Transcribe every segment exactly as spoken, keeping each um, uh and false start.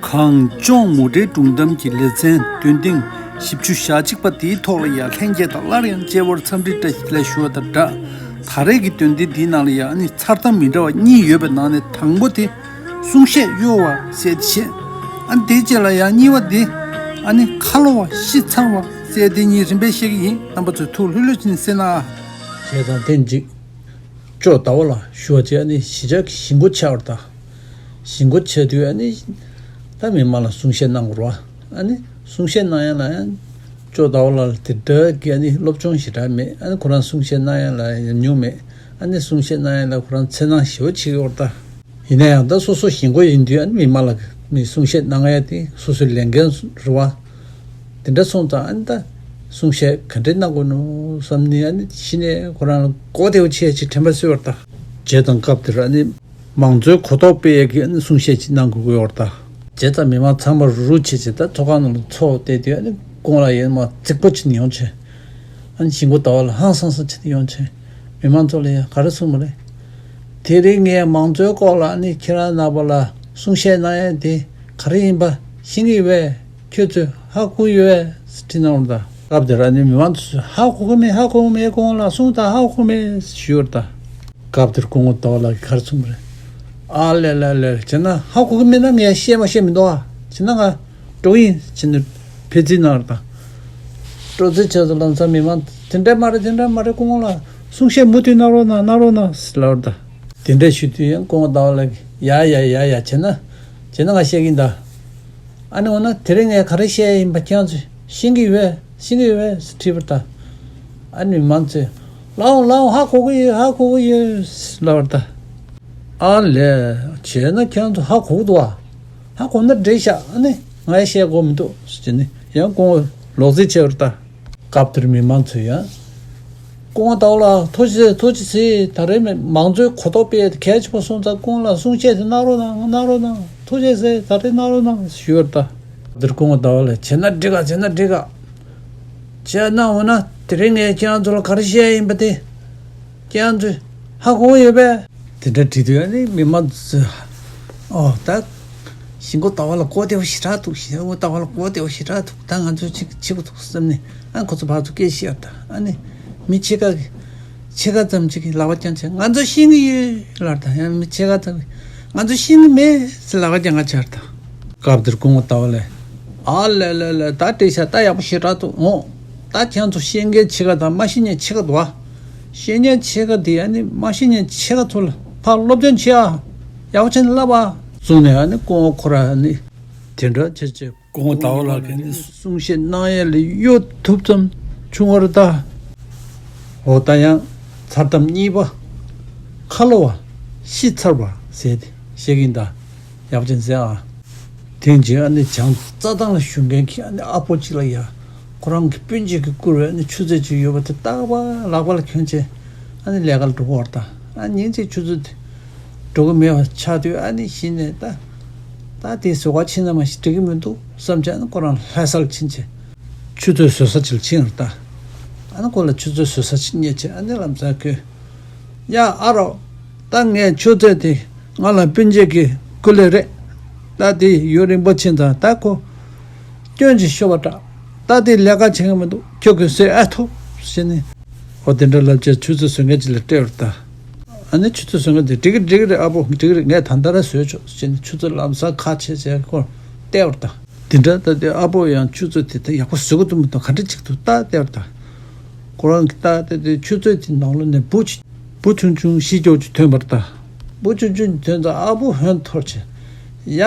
གངས་ལྗོངས་མུ་འབྲེལ་སྒྲུང་གཏམ་གྱི་ལེ་ཚན་འདོན་ཐེངས་བཞི་བཅུ་ཞེ་གཅིག་པ་དེའི་ཐོག་ལ་ཡང་ལྷན་རྒྱས་དང་སླར་ཡང་མཇལ་བར་འཚམས་འདྲི་བཀྲ་ཤིས་བདེ་ལེགས་ཞུ་བ་དང་སྦྲགས། ད་རེས་ཀྱི་འདོན་ཐེངས་འདིའི་ནང་ལ་ཡང་ཨ་ནི་མཚར་གཏམ་མི་འདྲ་བ་གཉིས་ཡོད་པའི་ནང་ནས་དང་པོ་དེ་གསུང་བཤད་གཡོ་བ་ཟེར་དེ་བཤད། ཨ་ནི་དེའི་རྗེས་ལ་ཡང་གཉིས་པ་དེ་ཨ་ནི་ཁ་ལོ་བ་ཤི་ཚར་བ་ཟེར་དེ་གཉིས་རིམ་པས་བཤད་ཀྱི་ཡིན། རྣམ་པ་ཚོས་ཐུགས་ལྷོད་ལྷོད་བྱས་ནས་གསན་ཨ། བྱས་ཙང་ཐེངས་གཅིག་ཅོག་ཟླ་བ་ལ་ཞུ་བ་བྱས་ནི་གཞིས་ཆགས་ཀྱི་གཞིས་འགོ་ཆགས་པར་གདའ། གཞིས་འགོ་ཆགས་དུས་ཨ་ནི་ད་མི་མང་ལ་གསུང་བཤད་གནང་དགོས་རེད་བ། ཨ་ནི་གསུང་བཤད་གནང་ཡ་ལ་ཡང་ཅོག་ཟླ་བ་ལ་དེ་འདྲ་གི་ཨ་ནི་སློབ་སྦྱོང་ཞེ་དྲག་མེད། ཨ་ནི་ཁོ་རང་གསུང་བཤད་གནང་ཡ་ལ་ཉམས་མྱོང་མེད། ཨ་ནི་གསུང་བཤད་གནང་ཡ་ལ་ཁོ་རང་འཚེར་སྣང་ཞེ་པོ་བྱེད་ཀྱི་ཡོད་རེད་ད། ཡིན་ན་ཡང་ད་སོ་སོ་གཞིས་འགོ་ཡིན་དུས་ཨ་ནི་མི་མང་ལ་མི་གསུང་བཤད་གནང་ཡ་དེ་སོ་སོའི་ལས་འགན་རེད་བ། དེ་འདྲ་སོང་ཙང་ཨ་ནི་ད་གསུང་བཤད་ག་འདྲས་གནང་དགོས་ནོ་བསམ་ནས་ཨ་ནི་གཞི་ནས་ཁོ་རང་ལ་གོ་བདེ་བོ་ཆེ་ཅིག་དྲན་པ་གསོས་པར་གདའ། བྱས་ཙང་སྐབས་དེར་ཨ་ནི་མང་གཙོའི་གོ་རྟོགས་སྤེལ་ཡས་ཀྱི་ཨ་ནི་གསུང་བཤད་ཅིག་གནང་དགོས་ཀྱི་ཡོད་རེད་ད། བྱས་ཙང་མི་མང་ཚང་མ་རུ་རུ་བྱས་བྱས་ད་ཚོགས་ཁང་ནང་ལ་ཚོགས་བསྡད་དུས་ཨ་ནི་ཁོང་ལ་ཡང་མ་རྫིག་པོ་བྱས་ནས་ཡོང་བྱས། ཨ་ནི་གཞིས་འགོ་ཟླ་བ་ལ་ཧང་སང་སང་བྱས་ནས་ཡོང་བྱས། མི་མང་ཚོ་ལ་ཡང་ག་རེ་གསུངས་པ་རེད། དེ་རིང་ངས་མང་གཙོའི་སྐོར་ལ་ཨ་ནི་ཁྱེད་རང་རྣམ་པ་ལ་གསུང་བཤད་གནང་ཡས་དེ་ག་རེ་ཡིན་པ་ཤེས་ཀྱི་ཡོད་པས། ཁྱོད་ཚོས་ཧ་གོ་ཡོད་པས་དྲིས་གནང་བ་དང་། སྐབས་དེར་ཨ་ནི་མི་མང་ཚོས་ཧ་གོ་གི་མེད། ཧ་གོ་གི་མེད། ཁོང་ལ་གསུངས་དང་། ཧ་གོ་གི་མེད་ཞུས་པ་དང་། སྐབས་དེར་སྐུ་ངོ་ཟླ་བ་ལགས་ཀྱིས་ག་རེ་གསུངས་པ་རེད། ཨ་ལས་ལས་ལས་བྱས་ན་ཧ་གོ་གི་མེད་ན་ངས་བཤད་མ་བཤད་མི་འདུག་ཨ། བྱས་ན་ང་འགྲོ་གི་ཡིན་བྱས་ནས་ཕེབས་རྩིས་གནང་བ་དང་། སྤྲོ་རྩེད་བྱས་ཚོ་ལམ་སང་མི་མང་དེ་འདྲ་མ་རེད། དེ་འདྲ་མ་རེད། སྐུ་ངོ་ལགས་གསུང་བཤད་མུ་མཐུད་གནང་རོགས་གནང་། གནང་རོགས་གནང་ཟེར་ལབ་པ་དང་། དེ་འདྲ་ཞུ་དུས་ཡང་སྐུ་ངོ་ཟླ་བ་ལགས་ཀྱིས་ཡ་ཡ་ཡ་ཡ་བྱས་ན་བྱས་ན་ང་བཤད་ཀྱི་ཡིན་ད། ཨ་ནི་འོ་ན་དེ་རིང་ངས་ག་རེ་བཤད་ཡིན་པ་ཁྱེད་ཚོས་ཤེས་ཀྱི་ཡོད་པས། ཤེས་ཀྱི་ཡོད་པས་དྲིས་པར་ད། ཨ་ནི་མི་མང་ཚོས་ལའོ་ལའོ་ཧ་གོ་གི་ཡོད། ཧ་གོ་གི་ཡོད་ལབ་པར་ད། ཨ་ལས་བྱས་ན་ཁྱེད་ཚོ་ཧ་གོ་གི་འདུག་ཨ། ཧ་གོ་ན་འགྲིག་ཤག་ཨ་ནི་ངས་བཤད་དགོས་མི་འདུག་ཟེར་ནས་ཡང་སྐུ་ངོ་ལོག་རྩིས་བྱས་པར་ད། སྐབས་དེར་མི་མང་ཚོས་ཡང་། སྐུ་ངོ་ཟླ་བ་ལགས་ཐུགས་རྗེ་ཆེ། ཐུགས་རྗེ་ཆེ། ད་རེས་མི་མང་གཙོའི་གོ་རྟོགས་སྤེལ་ཡས་དེ་གལ་ཆེན་པོ་སོང་ཙང་སྐུ་ངོ་ལ་གསུང་བཤད་དེ་གནང་རོགས་གནང་། གནང་རོགས་གནང་། ཐུགས་རྗེ་ཆེ། ད་རེས་གནང་རོགས་གནང་ཞུས་པར་ད། དེར་སྐུ་ངོ་ཟླ་བ་ལགས་བྱས་ན་འགྲིག་ག་བྱས་ན་འགྲིག་ག་བྱས་ན་འོ་ན་དེ་རིང་ངས་ཁྱེད་རང་ཚོ་ལ་ག་རེ་བཤད་ཡིན་པ་དེ་ཁྱེད་རང་ཚོས་ཧ་གོ་ཡོད་པས། དེ་འདྲ་དྲིས་དུས་ཨ་ནི་མི་མང་ཚོས་ཨོ་ད་གཞིས་འགོ་ཟླ་བ་ལ་གོ་བདེ་བོ་ཞེ་དྲག་འདུག་གཞིས་འགོ་ཟླ་བ་ལ་གོ་བདེ་བོ་ཞེ་དྲག་འདུག་ད་ང་ཚོས་ཅིག་བྱེད་དགོས་འདུག་བསམ་ནས་ཨ་ཁོ་ཚོ་ཕར་ཚུར་སྐད་བཤད་ཡོད་ད། ཨ་ནི་མི་ཕྱེད་ཀ་གི་ཕྱེད་ཀ་ཙམ་ཅིག་གིས་ལག་པ་བརྐྱངས་བྱས་ང་ཚོ་ཤེས་ཀྱི་ཡོད་ལབ་ད། ཡང་མི་ཕྱེད་ཀ་ཙམ་གྱིས་ང་ཚོ་ཤེས་ཀྱི་མེད་ཟེར་ལག་པ་བརྐྱངས་ཁ་ཆགས་ད། སྐབས་དེར་སྐུ་ངོ་ཟླ་བ་ལགས། ཨ་ལས་ལས་ལས་ད་འགྲིག་ཤག་ད་ཡག་པོ་ཞེ་དྲག་འདུག་འོང་། ད་ཁྱེད་ཚོ་ཤེས་མཁན་ཕྱེད་ཀ་དང་མ་ཤེས་མཁན་ཕྱེད་ཀ་འདུག་ཨ། ཤེས་མཁན་ཕྱེད་ཀ་དེ་ཨ་ནི་མ་ཤེས་མཁན་ཕྱེད་ཀ་ཚོ་ལ་ཕར་སློབ་སྟོན་བྱེད་ཨ། ཡག་པོ་བྱས་ནས་བསླབ་ཨ། གསུངས་ནས་ཨ་ནི་སྐུ་ངོ་ཁོ་རང་ཨ་ནི་དེ་འདྲ་བྱས་བྱས། སྐུ་ངོ་ཟླ་བ་ལགས་ཀྱིས་ནི་གསུང་བཤད་གནང་ཡས་ལ་གཡོ་ཐུབ་ཙམ་བྱུང་བ་རེད་ད། འོ་ད་ཡང་མཚར་གཏམ་གཉིས་པ། ཁ་ལོ་བ་ཤི་ཚར་བ་ཟེར་ཏེ་བཤད་ཀྱིན་གདའ། ཡག་པོ་ཅིག་གསན་ཨ། དེང་རྗེས་ཨ་ནི་བྱང་རྩྭ་ཐང་ལ་བཞུགས་མཁན་གྱི་ཨ་ནི་ཨ་ཕོ་གཅིག་ལ་ཡ། ཁོ་རང་གི་སྤུན་མཆེད་ཀྱིས་བསྐུར་བའི་ཨ་ནི་ཆུ་ཚོད་ཅིག་ཡོད་པ་དེ་རྟག་པར་ལག་པ་ལ་གྱོན་བྱས་ཨ་ནི་ལས་ཀ་ལ་འགྲོ་གི་ཡོད་རེད་ད། ཨ་ཉིན་གཅིག་ཆུ་ཚོད་དེ་འགྲོ་གི་མེད་པ་ཆགས་དུས་ཨ་ནི་གཞི་ནས་ད། ད་དེ་བཟོ་ག་ཕྱིན་ན་མ་གཞི་འགྲིག་གི་མི་འདུག་བསམ་བྱས་ཨ་ནི་ཁོ་རང་ལྷ་སར་ཕྱིན་བྱས། ཆུ་ཚོད་བཟོ་ས་ཅིག་ལ་ཕྱིན་ཡོད་རེད་ད། ཨ་ནི་ཁོ་ལ་ཆུ་ཚོད་བཟོ་ས་ཅིག་རྙེད་བྱས་ཨ་ནི་ལམ་སང་ཁོས། ཡ་ཨ་རོགས། ད་ངས་ཆུ་ཚོད་དེ་ང་ལ་སྤུན་མཆེད་ཀྱིས་བསྐུར་ལེ་རེད། ད་དེ་ཡུན་རིང་པོ་ཕྱིན་ཙང་ད་ཁོ་སྐྱོན་ཅིག་ཤོར་བ་འདྲ། ད་དེ་ལས་ཀ་བྱེད་ཀྱི་མི་འདུག་ཁྱོད་ཀྱིས་བཟོས་ཨ་ཐུབ་ཟེར་ནས། འོ་དེ་འདྲ་ལབ་བྱས་ཆུ་ཚོད་བཟོ་མཁན་ཅིག་ལ་སྤྲད་པ་རེད་ད། ཨ་ནི་ཆུ་ཚོད་བཟོ་མཁན་དེ་འགྲིག་གི་འགྲིག་གི་རེད་ཨ་ཕོ་འགྲིག་གི་རེད། ངས་ད་ལྟ་ར་བཟོས་ཆོག་ཟེར་ནས་ཆུ་ཚོད་ལམ་སང་ཁ་ཕྱེ་བྱས་ཁོར་སྤྲད་པ་རེད་ད། དེ་འདྲ་ད་དེ་ཨ་ཕོ་ཡང་ཆུ་ཚོད་དེ་ད་ཡག་པོ་བཟོ་གི་འདུག་མི་འདུག་ག་འདྲ་ཅིག་འདུག་ལྟ་བལྟས་པ་དང་། ཁོ་རང་གིས་ལྟ་བལྟས་དེ་ཆུ་ཚོད་དེ་ནང་ལོགས་ནས་འབུ་ཅིག་འབུ་ཆུང་ཆུང་བཞི་ཀྱོག་ཅིག་ཐོན་པ་རེད་ད། འབུ་ཆུང་ཆུང་ཐོན་ཙང་ཨ་ཕོ་ཧོན་འཐོར་བྱས། ཡ།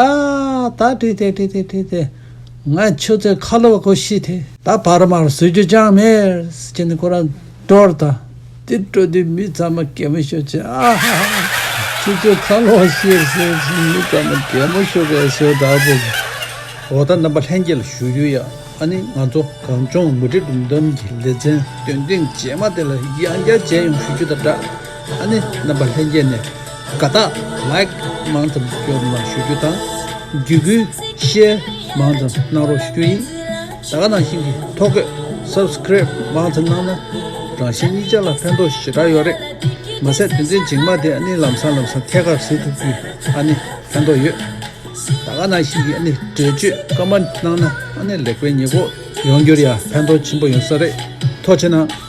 ད་འགྲིག་སྟེ་འགྲིག་སྟེ་འགྲིག་སྟེ། ང་ཆུ་ཚོད་ཁ་ལོ་བ་ཁོ་ཤི་ཐལ། ད་བར་མར་བཟོ་རྒྱུ་ཅང་མེད་ཟེར་ནས་ཁོ་རང་འགྲོ་བ་རེད་ད། དེ་འགྲོ་དུས་མི་ཚང་མ་གད་མོ་ཤོར་བྱས། ཨ་ཧ་ཧ། ཁྱེད་ཚོས་ཁ་ལོ་ཤེས་ཟེར་ཟེར་མི་ཚང་མ་གད་མོ་ཤོར་བས་ཟེར་ད་བོ། འོ་ད་རྣམ་པ་ལྷན་རྒྱས་ལ་ཞུ་རྒྱུ་ཡ། ཨ་ནི་ང་ཚོ་གངས་ལྗོངས་མུ་འབྲེལ་སྒྲུང་གཏམ་གྱི་ལེ་ཚན་འདོན་ཐེངས་རྗེས་མ་དེ་ལ་ཡང་བསྐྱར་མཇལ་ཡོང་ཞུ་རྒྱུ་དང་སྦྲགས། ཨ་ནི་རྣམ་པ་ལྷན་རྒྱས་ནས་དགའ་རྟགས་ལའིཀ་མང་ཙམ་སྐྱོར་གནང་ཞུ་རྒྱུ་དང་། བརྒྱུད་སྐུལ་ཤེར་མང་ཙམ་གནང་རོགས་ཞུ་རྒྱུ་ཡིན། ད་ག་ནང་བཞིན་གྱི་ཐོ་འགོད་སབ་སི་ཀི་རེབ་མང་ཙམ་གནང་ན་རང་གཞན་གཉིས་ཆ་ལ་ཕན་ཐོགས་ཞེ་དྲག་ཡོད་རེད། མ་ཟད་དོན་ཚན་རྗེས་མ་དེ་ཨ་ནི་ལམ་སང་ལམ་སང་ཐད་ཀར་གཟིགས་ཐུབ་རྒྱུའི་ཨ་ནི་ཕན་ཐོགས་ཡོད། ད་ག་ནང་བཞིན་གྱི་ཨ་ནི་འགྲེལ་བརྗོད་སྐར་མ་གནང་ན་ཨ་ནི་ལེགས་པའི་ཉེས་པོ་ཡོང་རྒྱུར་ཡང་ཕན་ཐོགས་ཆེན་པོ་ཡོང་ས་རེད། ཐུགས་རྗེ་གནང་།